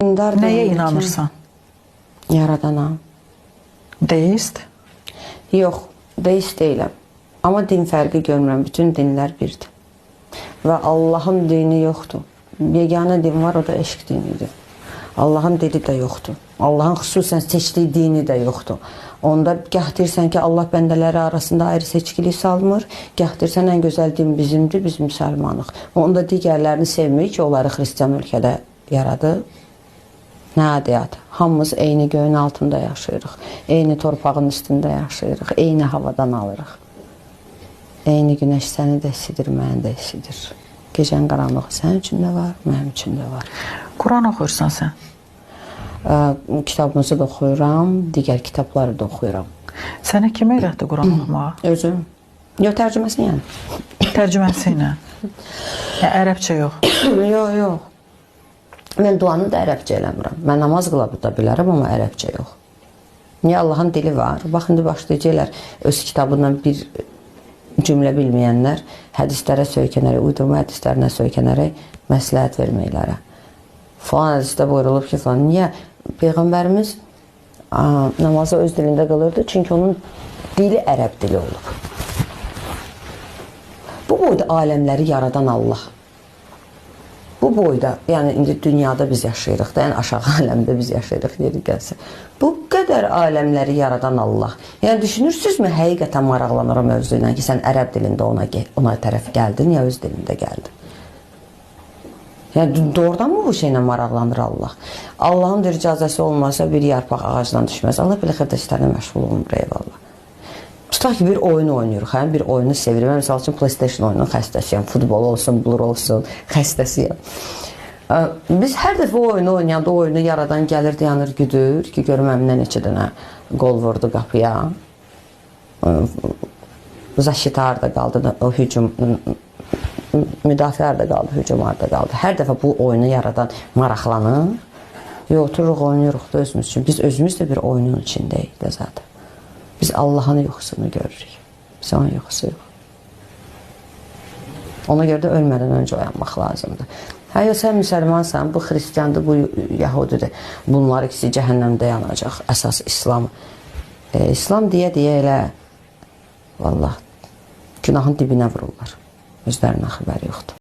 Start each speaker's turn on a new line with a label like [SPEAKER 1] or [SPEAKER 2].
[SPEAKER 1] Dindar
[SPEAKER 2] Nəyə
[SPEAKER 1] deyəndə ki,
[SPEAKER 2] inanırsan?
[SPEAKER 1] Yaradana.
[SPEAKER 2] Deist?
[SPEAKER 1] Yox, deist deyiləm. Amma din fərqi görmürəm. Bütün dinlər birdir. Və Allahın dini yoxdur. Yeganə din var, o da eşq dinidir. Allahın dili də yoxdur. Allahın xüsusən seçdiyi dini də yoxdur. Onda gah deyirsən ki, Allah bəndələri arasında ayrı seçkilik salmır, gah deyirsən ən gözəl din bizimdir, biz müsəlmanıq. Onda digərlərini sevmir ki, onları xristian ölkədə yaradıb. Nə adiyyat? Hamımız eyni göyün altında yaşayırıq. Eyni torpağın üstündə yaşayırıq. Eyni havadan alırıq. Eyni günəş səni də isidir, məni də isidir. Gecənin qaranlığı sənin üçün də var, mənim üçün də var.
[SPEAKER 2] Quran oxuyursan sən?
[SPEAKER 1] Kitabımızı da oxuyuram, digər kitabları da oxuyuram.
[SPEAKER 2] Sənə kim öyrətdi Quran oxumağı?
[SPEAKER 1] Özüm. Yox, tərcüməsini yəni.
[SPEAKER 2] Tərcüməsi ilə. Yəni ərəbcə yox.
[SPEAKER 1] Yox, yox. Mən duanı da ərəbcə eləmirəm. Mən namaz qıla da bilərəm, amma ərəbcə yox. Niyə Allahın dili var? Bax, indi başlayacaqlar öz kitabından bir cümlə bilməyənlər hədislərə söykənərək, uydurma hədislərinə söykənərək məsləhət verməklərə. Falan hədisdə buyurulub ki, falan. Niyə? Peyğəmbərimiz namazı öz dilində qılırdı, çünki onun dili ərəb dili olub. Bu boyda aləmləri yaradan Allah. Bu boyda, yəni indi dünyada biz yaşayırıq da, yəni aşağı aləmdə biz yaşayırıq, yeri gəlsə. Bu qədər aləmləri yaradan Allah. Yəni düşünürsünüzmü, həqiqətən maraqlanır o mövzu ilə ki, sən ərəb dilində ona tərəf gəldin, ya öz dilində gəldin. Yəni doğrudan mı bu şeylə maraqlanır Allah? Allahın da icazəsi olmasa bir yarpaq ağacdan düşməz. Allah belə xırda işlərlə məşğul olmur, eyvallah. Tutaq ki, bir oyun oynayırıq, hə? Bir oyunu sevirəm. Mən, misal üçün, PlayStation oyununun xəstəsiyəm. Futbol olsun, blur olsun, xəstəsiyəm. Biz hər dəfə o oyunu oynayanda o oyunu yaradan gəlir, dayanır, güdür ki, görüm əminə neçə dənə qol vurdu qapıya. Zaşita harda qaldı, o hücum, müdafiə harda qaldı, hücum harda qaldı. Hər dəfə bu oyunu yaradan maraqlanır. Yox, otururuq, oynayırıq da özümüz üçün. Biz özümüz də bir oyunun içindəyik də zaten. Biz Allahın yuxusunu görürük. Biz onun yuxusu yox. Ona görə də ölmədən öncə oyanmaq lazımdır. Hə, yox, sən müsəlmansan, bu xristiandır, bu yahudidir. Bunlar ikisi cəhənnəmdə yanacaq. Əsas İslam. İslam deyə-deyə elə, vallah, günahın dibinə vururlar. Özlərinə xəbəri yoxdur.